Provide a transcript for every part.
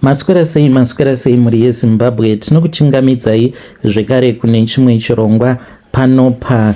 Maswera sei, maswera sei mhuri yeZimbabwe, tinokuchingamidzai zvekare kune chimwe chirongwa pano pa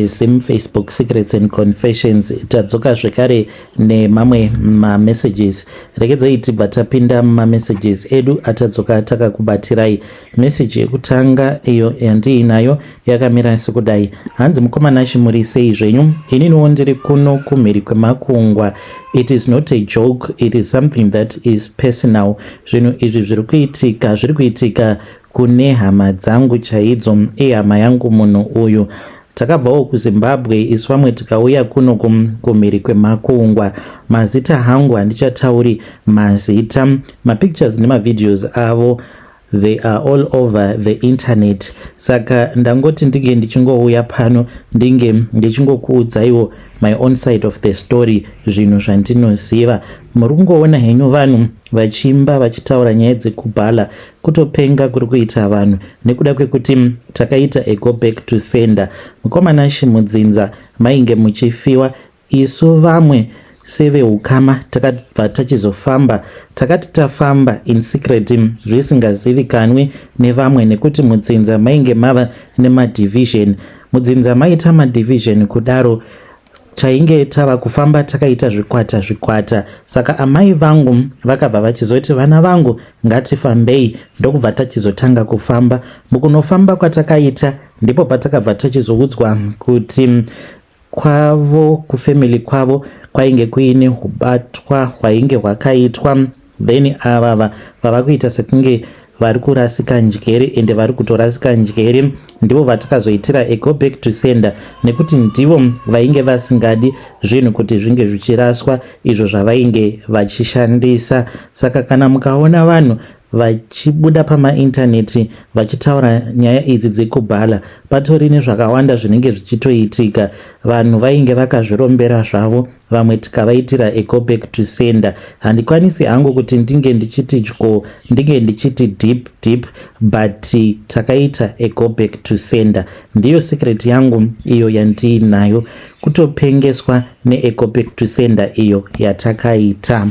Zim Facebook Secrets and Confessions. Tadzoka zvekare nemamwe mamessages. Regedzai tibva tapinda mumamessages edu atadzoka takakubatirai. Message yekutanga iyo yandiinayo yakamira sekudai. Hanzi, "Mukoma Nashi, muri sei zvenyu? Ininiwo ndiri kuno kumhiri kwemakungwa. It is not a joke, it is something that is personal. Zvinhu izvi zviri kuitika, zviri kuitika kune hama dzangu chaidzo. Ihama yangu munhu uyu. Takabvawo kuZimbabwe isu vamwe, tikauya kuno kumhiri kwemakungwa. Mazita hangu handichatauri mazita. Mapictures nemavideos avo, they are all over the internet. Saka ndangoti ndinge ndichingouya pano, ndinge ndichingokuudzaiwo my own side of the story, zvinhu zvandinoziva. Muri kungoona henyu vanhu vachiimba vachitaura nyaya dzekubhala. Kutopenga kuri kuita vanhu nekuda kwekuti takaita a go back to sender. Mukoma Nashi, mudzinza mainge muchifiwa. Isu vamwe seveukama takabva tachizofamba. Takati tafamba in secret, zvisingazivikanwi nevamwe, nekuti mudzinza mainge mava nemadivision. Mudzinza maita madivision kudaro, tainge tava kufamba takaita zvikwata zvikwata. Saka amai vangu vakabva vachizoti, 'Vana vangu, ngatifambei.' Ndokubva tachizotanga kufamba. Mukunofamba kwatakaita, ndipo patakabva tachizoudzwa kuti kwavo, kufamily kwavo, kwainge kuine hubatwa hwainge hwakaitwa. Then avava vava kuita sekunge vari kurasika njere, ende vari kutorasika njere. Ndivo vatakazoitira a go back to sender, nekuti ndivo vainge vasingadi zvinhu kuti zvinge zvichiraswa izvo zvavainge vachishandisa. Saka kana mukaona vanhu vachibuda pamaintaneti vachitaura nyaya idzi dzekubhala, patori nezvakawanda zvinenge zvichitoitika. Vanhu vainge vakazvirombera zvavo, vamwe tikavaitira a go back to sender. Handikwanisi hangu kuti ndinge ndichiti tyo, ndinge ndichiti deep deep, but takaita a go back to sender. Ndiyo secret yangu iyo yandiinayo, kutopengeswa nea go back to sender iyo yatakaita."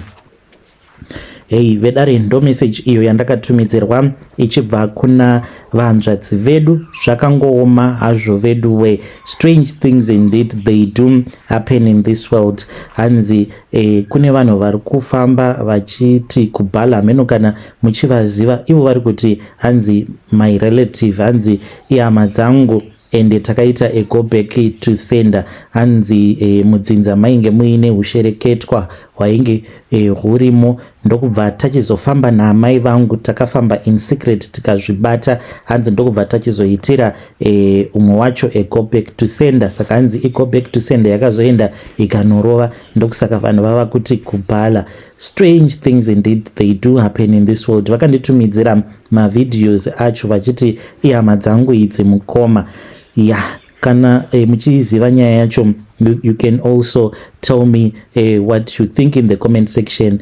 Hei vedare, ndo message iyo yandakatumidzirwa ichibva kuna vanzvadzi vedu. Zvakangooma hazvo vedu we. Strange things indeed, they do happen in this world. Hanzi kune vanhu vari kufamba vachiti kubhala, hameno kana muchivaziva. Ivo vari kuti hanzi my relative, hanzi ihama dzangu, ende takaita a go back to sender. Hanzi mudzinza mainge muine ushereketwa hwainge hurimo. Ndokubva tachizofamba naamai vangu. Takafamba in secret, tikazvibata. Hanzi ndokubva tachizoitira umwe wacho a go back to sender. Saka hanzi i go back to sender yakazoenda ikanorova, ndokusaka vanhu vava kuti kubhala. Strange things indeed, they do happen in this world. Vakanditumidzira mavideos acho vachiti ihama dzangu idzi, mukoma. Ya, kana muchiziva nyaya yacho, you can also tell me what you think in the comment section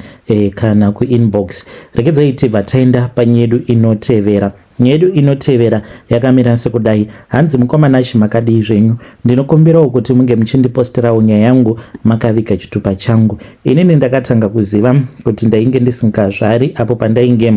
kana kuinbox. Regedzai tibva taenda panyaya yedu inotevera. Nyaya yedu inotevera yakamira sekudai. Hanzi, "Mukoma Nashi, makadii zvenyu? Ndinokumbirawo kuti munge muchindiposterawo nyaya yangu makaviga chitupa changu. Inini ndakatanga kuziva kuti ndainge ndisingazvari apo pandainge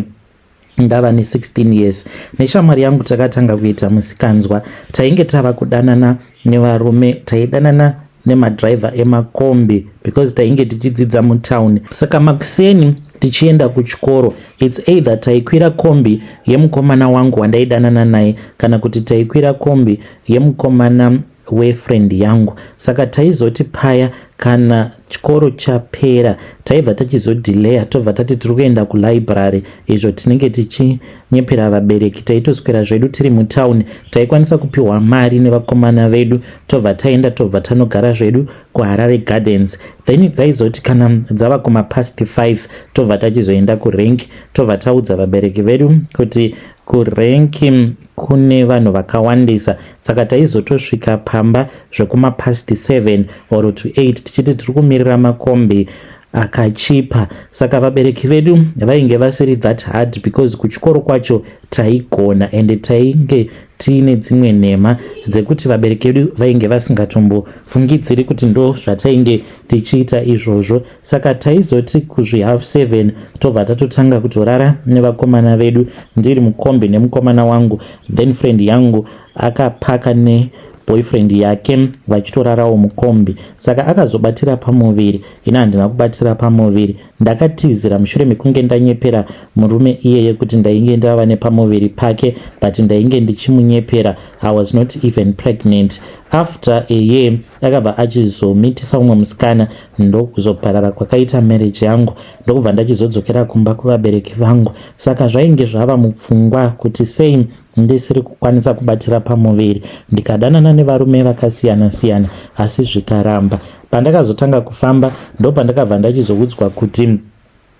ndava ne16 years. Neshamwari yangu takatanga kuita musikanzwa. Tainge tava kudanana nevarume, taidanana nemadhiraivha emakombi because tainge tichidzidza mutauni. Saka makuseni tichienda kuchikoro, it's either taikwira kombi yemukomana wangu wandaidanana naye, kana kuti taikwira kombi yemukomana wefriend yangu. Saka taizoti paya kana chikoro chapera, taibva tachizodhileya, tobva tati tiri kuenda kulibrary, izvo tinenge tichinyepera vabereki. Taitoswera zvedu tiri mutauni. Taikwanisa kupiwa mari nevakomana vedu, tobva taenda, tobva tanogara zvedu kuHarare Gardens. Then dzaizoti kana dzava kumapast 5, tobva tachizoenda kurenki, tobva taudza vabereki vedu kuti kurenki kune vanhu vakawandisa. Saka taizotosvika pamba zvekumapast 7 or to 8, tichiti tiri kumirira makombi akachipa. Saka vabereki vedu vainge vasiri that hard because kuchikoro kwacho taigona, ende tainge tiine dzimwe nhema dzekuti vabereki vedu vainge vasingatombofungidziri kuti ndo zvatainge tichiita izvozvo. Saka taizoti kuzvi half 7 tobva tatotanga kutorara nevakomana vedu, ndiri mukombi nemukomana wangu, then friend yangu akapaka neboyfriend yake vachitorarawo mukombi. Saka akazobatira pamuviri, ini handina kubatira pamuviri. Ndakatizira mushure mekunge ndanyepera murume iyeye kuti ndainge ndava nepamuviri pake, but ndainge ndichimunyepera. I was not even pregnant. After a year akabva achizomitisa umwe musikana, ndokuzoparara kwakaita marriage yangu, ndokubva ndachizodzokera kumba kuvabereki vangu. Saka zvainge zvava mupfungwa kuti sei ndisiri kukwanisa kubatira pamuviri. Ndikadanana nevarume vakasiyana-siyana, asi zvikaramba. Pandakazotanga kufamba, ndopandakabva ndachizoudzwa kuti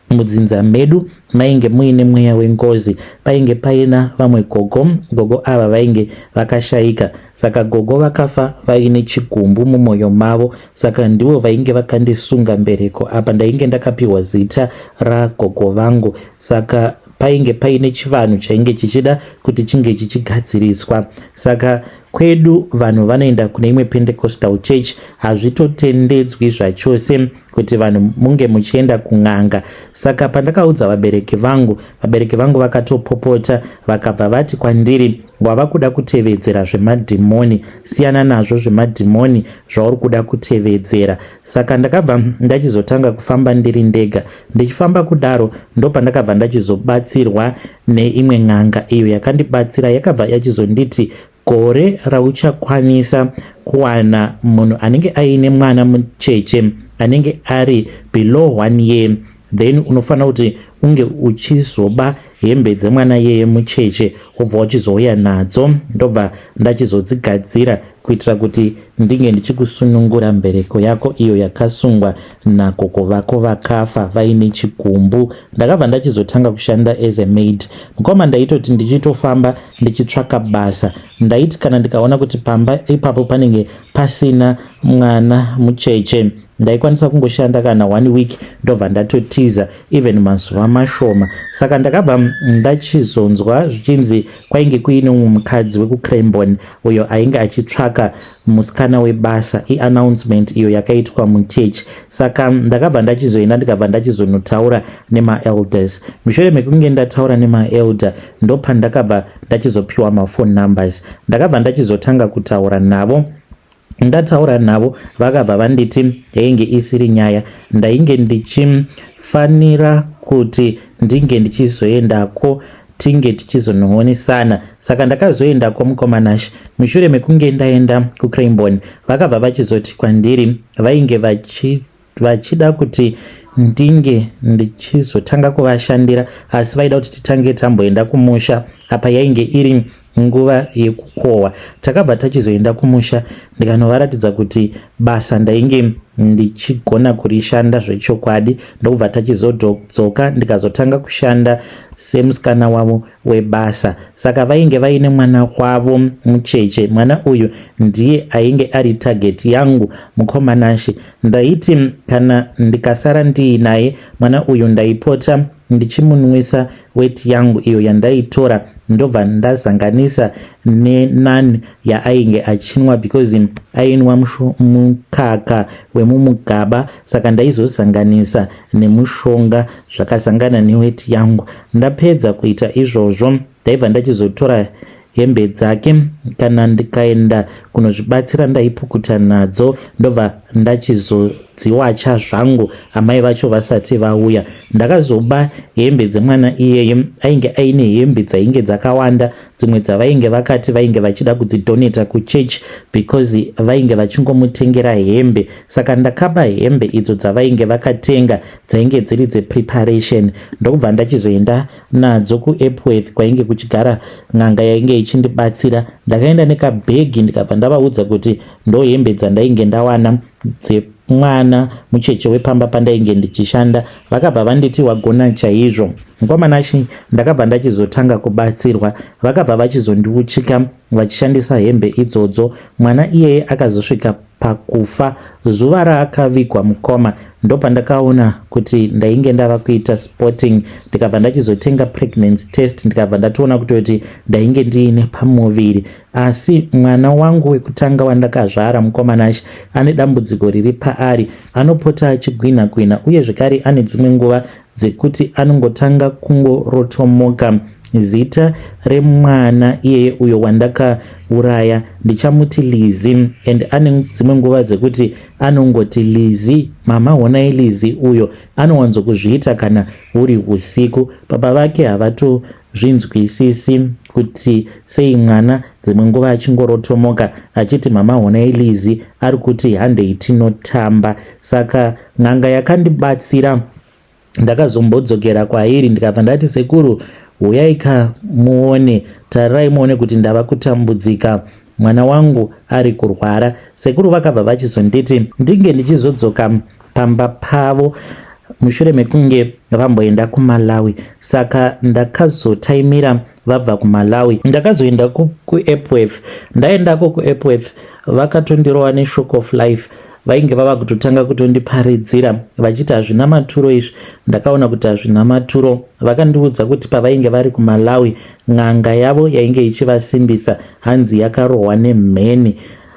mudzinza medu mainge muine mweya wengozi. Painge paina vamwe gogo, gogo ava vainge vakashayika. Saka gogo vakafa vaine chigumbu mumwoyo mavo, saka ndivo vainge vakandisunga mbereko. Apa ndainge ndakapiwa zita ragogo vangu, saka painge paine chivanhu chainge chichida kuti chinge chichigadziriswa. Saka kwedu vanhu vanoenda kune imwe Pentecostal church, hazvitotendedzwi zvachose kuti vanhu munge muchienda kun'anga. Saka pandakaudza vabereki vangu, vabereki vangu vakatopopota, vakabva vati kwandiri, "Wava kuda kutevedzera zvemadhimoni, siyana nazvo zvemadhimoni zvauri kuda kutevedzera." Saka ndakabva ndachizotanga kufamba ndiri ndega. Ndichifamba kudaro, ndopandakabva ndachizobatsirwa neimwe n'anga iyo yakandibatsira. Yakabva yachizonditi, "Gore rauchakwanisa kuwana munhu anenge aine mwana mucheche anenge ari below 1 year, then unofanira kuti unge uchizoba hembe dzemwana yeye mucheche, wobva uchizouya nadzo, ndobva ndachizodzigadzira kuitira kuti ndinge ndichikusunungura mbereko yako iyo yakasungwa nagogo vako vakafa vaine chigumbu." Ndakabva ndachizotanga kushanda as a maid, mukoma. Ndaitoti ndichitofamba ndichitsvaka basa, ndaiti kana ndikaona kuti pamba ipapo panenge pasina mwana mucheche, ndaikwanisa kungoshanda kana one week, ndobva ndatotiza, even mazuva mashoma. Saka ndakabva ndachizonzwa zvichinzi kwainge kuine umwe mukadzi wekuCrembon uyo ainge achitsvaka musikana webasa, iannouncement iyo yakaitwa muchechi. Saka ndakabva ndachizoenda, ndikabva ndachizonotaura nemaelders. Mushure mekunge ndataura nemaelder, ndopandakabva ndachizopiwa maphone numbers. Ndakabva ndachizotanga kutaura navo. Ndataura navo, vakabva vanditi yainge isiri nyaya, ndainge ndichifanira kuti ndinge ndichizoendako, tinge tichizonoonesana. Saka ndakazoendako, mukoma Nash. Mushure mekunge ndaenda kuCrambon, vakabva vachizoti kwandiri vainge vachida kuti ndinge ndichizotanga kuvashandira, asi vaida kuti titange tamboenda kumusha. Apa yainge iri nguva yekukohwa. Takabva tachizoenda kumusha, ndikanovaratidza kuti basa ndainge ndichigona kurishanda zvechokwadi, ndokubva tachizodzoka, ndikazotanga kushanda semusikana wavo webasa. Saka vainge vaine mwana wavo mucheche. Mwana uyu ndiye ainge ari target yangu, mukoma Nashe. Ndaiti kana ndikasara ndiinaye mwana uyu, ndaipota ndichimunwisa weti yangu iyo yandaitora, ndobva ndazanganisa neNAN yaainge achinwa, because ainwa mukaka wemumugaba. Saka ndaizozanganisa nemushonga zvakazangana neweti yangu. Ndapedza kuita izvozvo, ndaibva ndachizotora hembe dzake. Kana ndikaenda kunozvibatsira, ndaipukuta nadzo, ndobva ndachizodziwacha zvangu amai vacho vasati vauya. Ndakazoba hembe dzemwana iyeye. Ainge aine hembe dzainge dzakawanda, dzimwe dzavainge vakati vainge vachida kudzidonata kuchechi because vainge vachingomutengera hembe. Saka ndakaba hembe idzo dzavainge vakatenga, dzainge dziri dzepreparation, ndokubva ndachizoenda nadzo kuEpworth kwainge kuchigara n'anga yainge ichindibatsira. Ndakaenda nekabhegi, ndikabva ndavaudza kuti ndo hembe dzandainge ndawana dzemwana mucheche wepamba pandainge ndichishanda. Vakabva vanditi, "Wagona chaizvo, mukoma Nashi." Ndakabva ndachizotanga kubatsirwa. Vakabva vachizondiuchika vachishandisa hembe idzodzo. Mwana iyeye akazosvika. pakufa. Zuva raakavigwa mukoma ndopandakaona kuti ndainge ndava kuita spotting, ndikabva ndachizotenga pregnancy test, ndikabva ndatoona kutoti ndainge ndiine pamuviri. Asi mwana wangu wekutanga wandakazvara, mukoma Nashe, ane dambudziko riri paari. Anopota achigwina gwina, uye zvekare ane dzimwe nguva dzekuti anongotanga kungorotomoka. Zita remwana iyeye uyo wandakauraya ndichamuti Lizi, and ane dzimwe nguva dzekuti anongoti, "Lizi, mama, honai Lizi uyo." Anowanzokuzviita kana huri usiku. Baba vake havatozvinzwisisi kuti sei mwana dzimwe nguva achingorotomoka achiti, "Mama, honai Lizi, ari kuti handei tinotamba." Saka n'anga yakandibatsira, ndakazombodzokera kwairi, ndikabva ndati, "Sekuru, huyai ka muone, tarirai muone kuti ndava kutambudzika, mwana wangu ari kurwara." Sekuru vakabva vachizonditi ndinge ndichizodzoka pamba pavo mushure mekunge vamboenda kuMalawi. Saka ndakazotaimira vabva kuMalawi, ndakazoenda kuEpworth. Ndaendako kuEpworth, vakatondirova neshock of life. Vainge vava kutotanga kutondiparidzira vachiti hazvina maturo izvi. Ndakaona kuti hazvina maturo. Vakandiudza kuti pavainge vari kuMalawi, n'anga yavo yainge ichivasimbisa hanzi yakarohwa nemheni,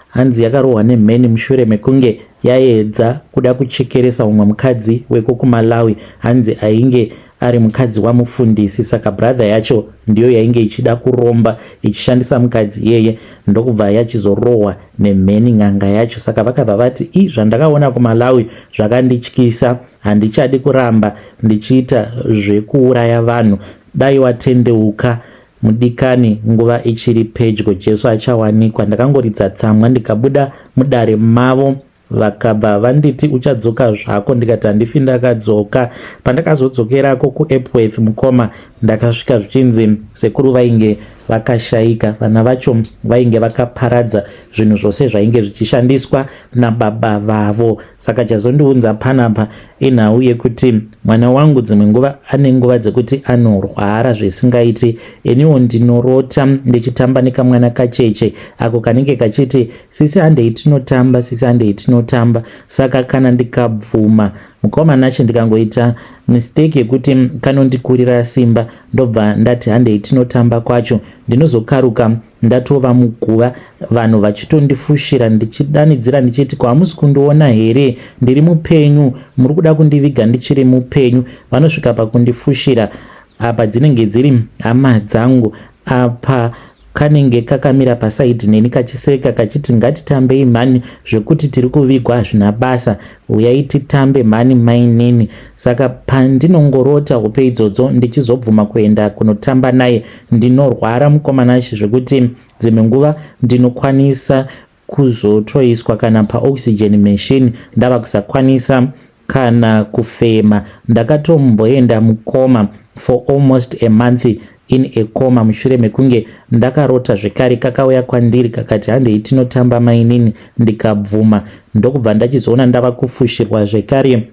hanzi yakarohwa nemheni mushure mekunge yaedza kuda kuchekeresa umwe mukadzi weko kuMalawi, hanzi ainge ari mukadzi wamufundisi. Saka brother yacho ndiyo yainge ichida kuromba ichishandisa mukadzi iyeye, ndokubva yachizorohwa nemheni n'anga yacho. Saka vakabva vati, "I zvandakaona kuMalawi zvakandityisa, handichadi kuramba ndichiita zvekuuraya vanhu. Dai watendeuka, mudikani, nguva ichiri pedyo, Jesu achawanikwa." Ndakangoridza tsamwa, ndikabuda mudare mavo. Vakabva vanditi, "Uchadzoka zvako." Ndikati, "Handifi ndakadzoka." Pandakazodzokerako kuEpworth, mukoma, ndakasvika zvichinzi sekuru vainge vakashayika. Vana vacho vainge vakaparadza zvinhu zvose zvainge zvichishandiswa nababa vavo. Saka chazondiunza panapa inhau yekuti mwana wangu dzimwe nguva ane nguva dzekuti anorwara zvisingaiti. Iniwo ndinorota ndichitamba nekamwana kacheche ako kanenge kachiti, "Sisi, handei tinotamba, sisi, handei tinotamba." Saka kana ndikabvuma, mukoma Nashe, ndikangoita mistake yekuti kanondikurira simba, ndobva ndati handei tinotamba kwacho, ndinozokaruka ndatova muguva, vanhu vachitondifushira, ndichidanidzira ndichiti, "Kwahamusi kundiona here? Ndiri mupenyu, muri kuda kundiviga ndichiri mupenyu." Vanosvika pakundifushira apa dzinenge dziri hama dzangu. Apa kanenge kakamira paside neni kachiseka kachiti, "Ngatitambei mhani, zvekuti tiri kuvigwa hazvina basa, uyai titambe mhani, mainini." Saka pandinongorota hope idzodzo ndichizobvuma kuenda kunotamba naye, ndinorwara, mukoma Nashe, zvekuti dzimwe nguva ndinokwanisa kuzotoiswa kana paoxygen machine, ndava kusakwanisa kana kufema. Ndakatomboenda mucoma for almost a month, in a coma, mushure mekunge ndakarota zvekare kakauya kwandiri kakati, "Handei tinotamba, mainini." Ndikabvuma, ndokubva ndachizoona ndava kufushirwa zvekare.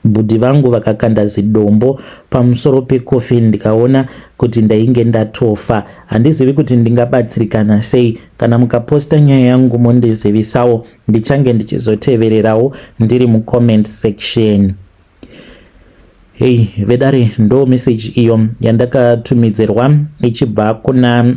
Bhudhi vangu vakakanda zidombo pamusoro pecoffin, ndikaona kuti ndainge ndatofa. Handizivi kuti ndingabatsirikana sei. Kana mukaposta nyaya yangu mondizivisawo, ndichange ndichizotevererawo ndiri mucomment section. Hei vedare, ndo message iyo yandakatumidzirwa ichibva kuna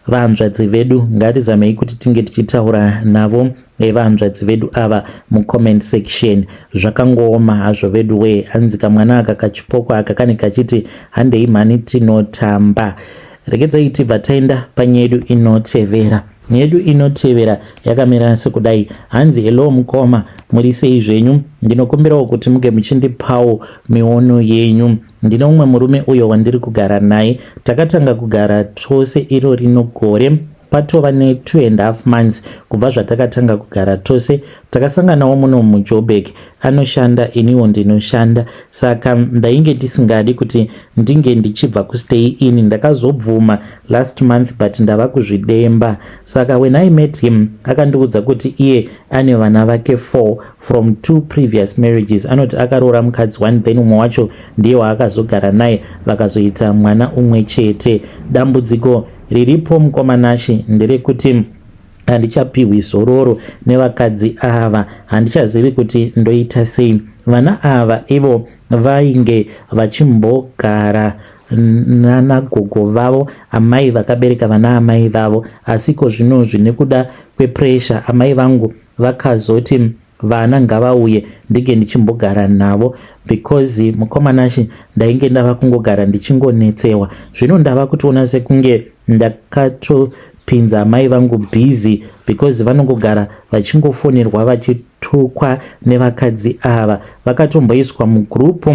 vahanzvadzi vedu. Ngatizamei kuti tinge tichitaura navo vahanzvadzi vedu ava mucomment section. Zvakangooma hazvo vedu wee. Hanzi kamwana aka kachipoko aka kane kachiti, "Handei mhani tinotamba." Regedzai tibva taenda panyaya yedu inotevera. Nyaya yedu inotevera yakamira sekudai. Hanzi, "Hello mukoma, muri sei zvenyu? Ndinokumbirawo kuti muge muchindipawo miono yenyu. Ndine umwe murume uyo wandiri kugara naye. Takatanga kugara tose iro rino gore, patova ne2.5 months kubva zvatakatanga kugara tose. Takasanganawo muno muJoburg. Anoshanda, iniwo ndinoshanda, saka ndainge ndisingadi kuti ndinge ndichibva kustay in. Ndakazobvuma last month, but ndava kuzvidemba. Saka when I met him, akandiudza kuti iye ane vana vake 4 from two previous marriages. Anoti akaroora mukadzi one, then umwe wacho ndiye waakazogara naye, vakazoita mwana umwe chete. Dambudziko riripo, mukoma Nashe, nderekuti Handichapihwi zororo nevakadzi ava, handichazivi kuti ndoita sei. Vana ava ivo vainge vachimbogara nanagogo vavo, amai vakabereka vana amai vavo, asi iko zvinozvi nekuda kwepressure amai vangu vakazoti vana ngavauye ndinge ndichimbogara navo because mukomanashi ndainge ndava kungogara ndichingonetsewa. Zvino ndava kutoona sekunge ndakatopinza amai vangu busy because vanongogara vachingofonerwa vachitukwa nevakadzi ava. Vakatomboiswa mugroup.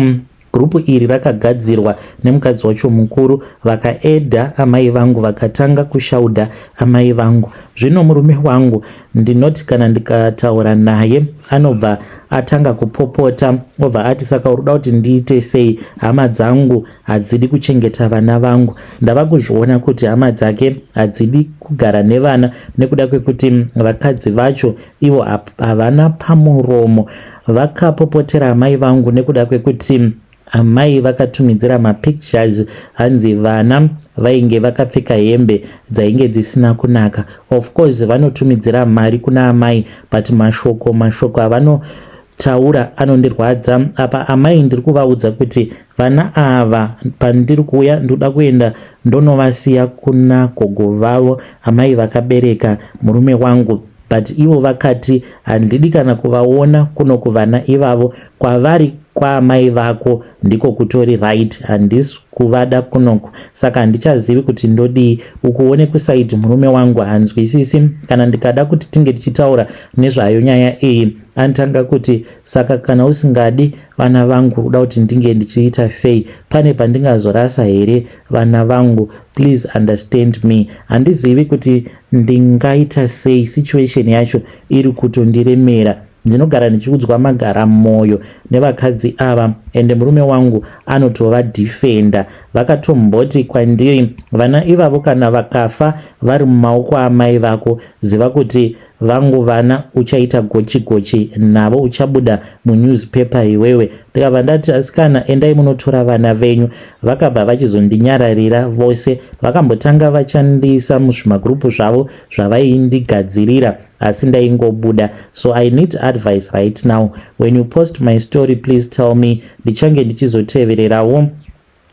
Group iri rakagadzirwa nemukadzi wacho mukuru, vakaedha amai vangu, vakatanga kushaudha amai vangu. Zvino murume wangu ndinoti kana ndikataura naye anobva atanga kupopota, obva ati saka uri kuda kuti ndiite sei, hama dzangu hadzidi kuchengeta vana vangu. Ndava kuzviona kuti hama dzake hadzidi kugara nevana nekuda kwekuti vakadzi vacho ivo havana pamuromo. Vakapopotera amai vangu nekuda kwekuti amai vakatumidzira mapictures, hanzi vana vainge vakapfeka hembe dzainge dzisina kunaka. Of course vanotumidzira mari kuna amai, but mashoko avanotaura anondirwadza. Apa amai ndiri kuvaudza kuti vana ava pandiri kuuya ndoda kuenda ndonovasiya kuna gogo vavo, amai vakabereka murume wangu, but ivo vakati handidi kana kuvaona kuno kuvana ivavo, kwavari kwaamai vako ndiko kutori right, handisi kuvada kunoku. Saka handichazivi kuti ndodii. Ukuone kuside murume wangu hanzwisisi. Kana ndikada kuti tinge tichitaura nezvayo nyaya iyi, anotanga kuti saka kana usingadi vana vangu uda kuti ndinge ndichiita sei? Pane pandingazorasa here vana vangu? Please understand me, handizivi kuti ndingaita sei. Situation yacho iri kutondiremera. Ndinogara ndichiudzwa magara mwoyo nevakadzi ava, ende murume wangu anotovadhifenda. Vakatomboti kwandiri vana ivavo kana vakafa vari mumaoko amai vako, ziva kuti vangu vana uchaita gochi gochi navo, uchabuda munewspaper iwewe. Ndikabva ndati asikana, endai munotora vana venyu. Vakabva vachizondinyararira vose. Vakambotanga vachandiisa muzvimagrupu zvavo zvavaindigadzirira, asi ndaingobuda. So I need advice right now. When you post my story, please tell me. Ndichange ndichizotevererawo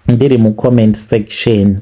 ndiri mucomment section.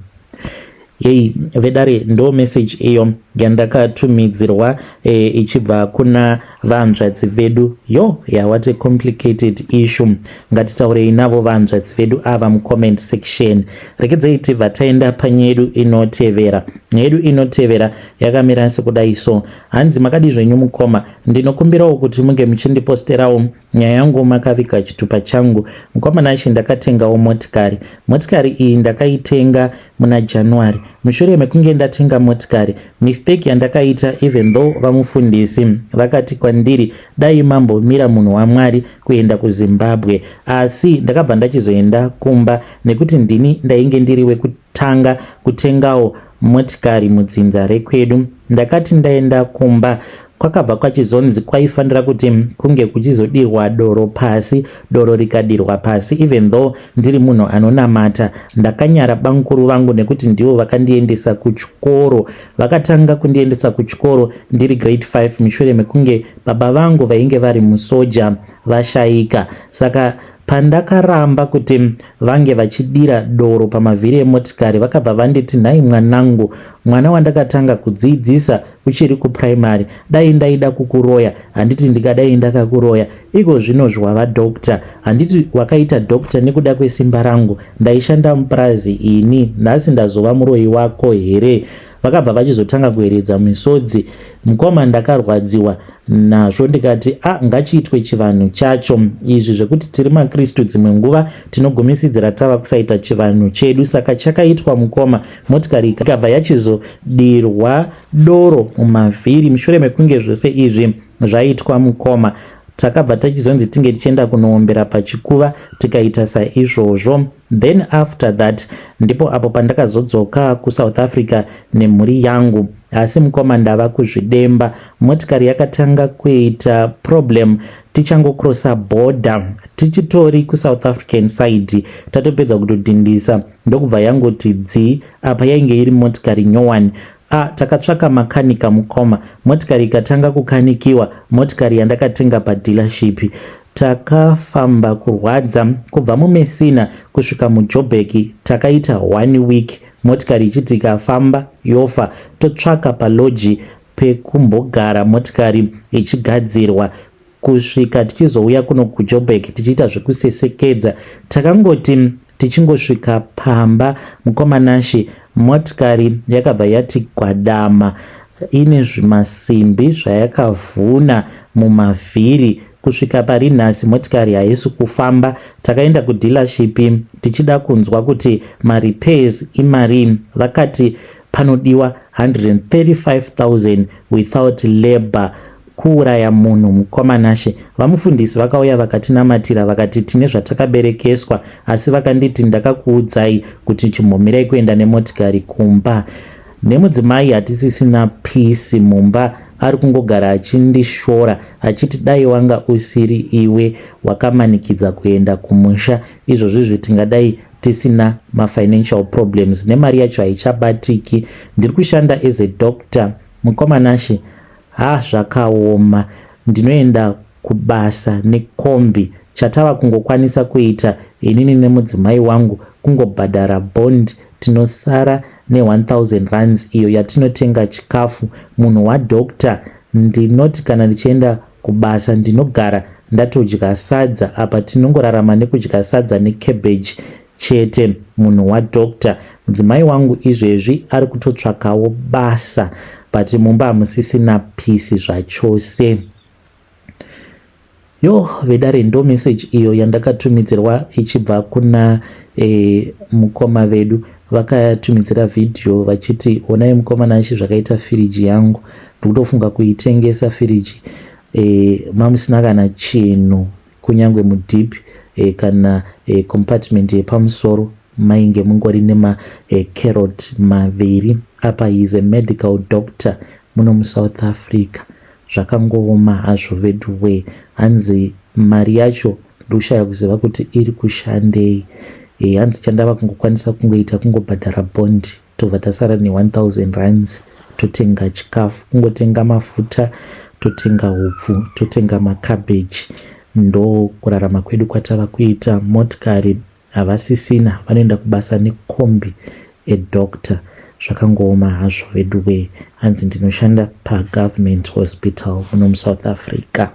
Yei vedare, ndo message iyo yandakatumidzirwa ichibva kuna vanzvadzi vedu. Yo yeah, what a complicated issue. Ngatitaurei navo vanzvadzi vedu ava mucomment section. Rekedzei tibva taenda panyedu inotevera. Nyedu inotevera yakamira sekudai so. Hanzi makadi zvenyu mukoma, ndinokumbirawo kuti munge muchindiposterawo nyaya yangu makaviga chitupa changu. Mukoma Nashi, ndakatengawo motikari. Motikari iyi ndakaitenga muna January. Mushure mekunge ndatenga motikari, mistake yandakaita, even though vamufundisi vakati kwandiri dai mambomira munhu waMwari kuenda kuZimbabwe, asi ndakabva ndachizoenda kumba nekuti ndini ndainge ndiri wekutanga kutengawo motikari mudzinza rekwedu. Ndakati ndaenda kumba, kwakabva kwachizonzi kwaifanira kuti kunge kuchizodirwa doro pasi. Doro rikadirwa pasi, even though ndiri munhu anonamata, ndakanyara bamukuru vangu nekuti ndivo vakandiendesa kuchikoro. Vakatanga kundiendesa kuchikoro ndiri grade 5 mushure mekunge baba vangu vainge vari musoja vashayika. Saka pandakaramba kuti vange vachidira doro pamavhiri emotikari, vakabva vanditi, "Nhai mwanangu, mwana wandakatanga kudzidzisa uchiri kuprimary, dai ndaida kukuroya handiti ndingadai ndakakuroya? Iko zvino zvwava doctor, handiti wakaita doctor nekuda kwesimba rangu? Ndaishanda mupurazi ini, nhasi ndazova muroyi wako here?" Vakabva vachizotanga kueredza misodzi. Mukoma, ndakarwadziwa nazvo, ndikati a ngachiitwe chivanhu chacho. Izvi zvekuti tiri maKristu, dzimwe nguva tinogumisidzira tava kusaita chivanhu chedu. Saka chakaitwa mukoma, motikari ikabva yachizodirwa doro mumavhiri. Mushure mekunge zvose izvi zvaitwa mukoma, takabva tachizonzi tinge tichienda kunoombera pachikuva, tikaita saizvozvo. Then after that ndipo apo pandakazodzoka kuSouth Africa nemhuri yangu. Asi mukoma, ndava kuzvidemba. Motikari yakatanga kuita problem tichangocrossa border, tichitori kuSouth African side, tatopedza kutodhindisa, ndokubva yangoti dzi. Apa yainge iri motikari nyowani. A takatsvaka makanika mukoma, motikari ikatanga kukanikiwa, motikari yandakatenga padealership. Takafamba kurwadza kubva muMessina kusvika muJoburg, takaita one week motikari ichiti ikafamba yofa, totsvaka palodge pekumbogara motikari ichigadzirwa kusvika tichizouya kuno kuJoburg tichiita zvekusesekedza. Takangoti tichingosvika pamba mukoma Nashe, motikari yakabva yati gwadama ine zvimasimbi zvayakavhuna mumavhiri. Kusvika pari nhasi motikari haisi kufamba. Takaenda kudealership tichida kunzwa kuti marepairs imarii, vakati panodiwa 135,000 without labor. Kuuraya munhu mukoma Nashe. Vamufundisi vakauya vakatinamatira vakati tine zvatakaberekeswa, asi vakanditi ndakakuudzai kuti chimhomirai kuenda nemotikari kumba. Nemudzimai hatisisina peace mumba, ari kungogara achindishora achiti dai wanga usiri iwe wakamanikidza kuenda kumusha izvozvizvi tingadai tisina mafinancial problems, nemari yacho haichabatiki. Ndiri kushanda as a doctor mukoma Nashe, ha zvakaoma. Ndinoenda kubasa nekombi. Chatava kungokwanisa kuita inini nemudzimai wangu kungobhadhara bond, tinosara ne1000 rands iyo yatinotenga chikafu. Munhu wadoctor, ndinoti kana ndichienda kubasa ndinogara ndatodya sadza, apa tinongorarama nekudya sadza necabbage chete. Munhu wadoctor, mudzimai wangu izvezvi ari kutotsvakawo basa, but mumba hamusisina peace zvachose. Yo vedare, ndo message iyo yandakatumidzirwa ichibva kuna mukoma vedu. Vakatumidzira vhidhiyo vachiti onai mukoma Nashe zvakaita firiji yangu, ndikutofunga kuitengesa firiji. Mamusina kana chinhu, kunyange mudeep kana compartment yepamusoro mainge mungori nemacarrot maviri. Apa is a medical doctor muno muSouth Africa. Zvakangooma hazvo veduwe. Hanzi mari yacho ndoshaya kuziva kuti iri kushandei. Hanzi chandava kungokwanisa kungoita kungobhadhara bond, tobva tasara ne1000 rands, totenga chikafu, kungotenga mafuta, totenga hupfu, totenga macabbage. Ndo kurarama kwedu kwatava kuita. Motikari havasisina, vanoenda kubasa nekombi, a doctor. Zvakangooma hazvo veduwe. Hanzi ndinoshanda pagovernment hospital muno muSouth Africa.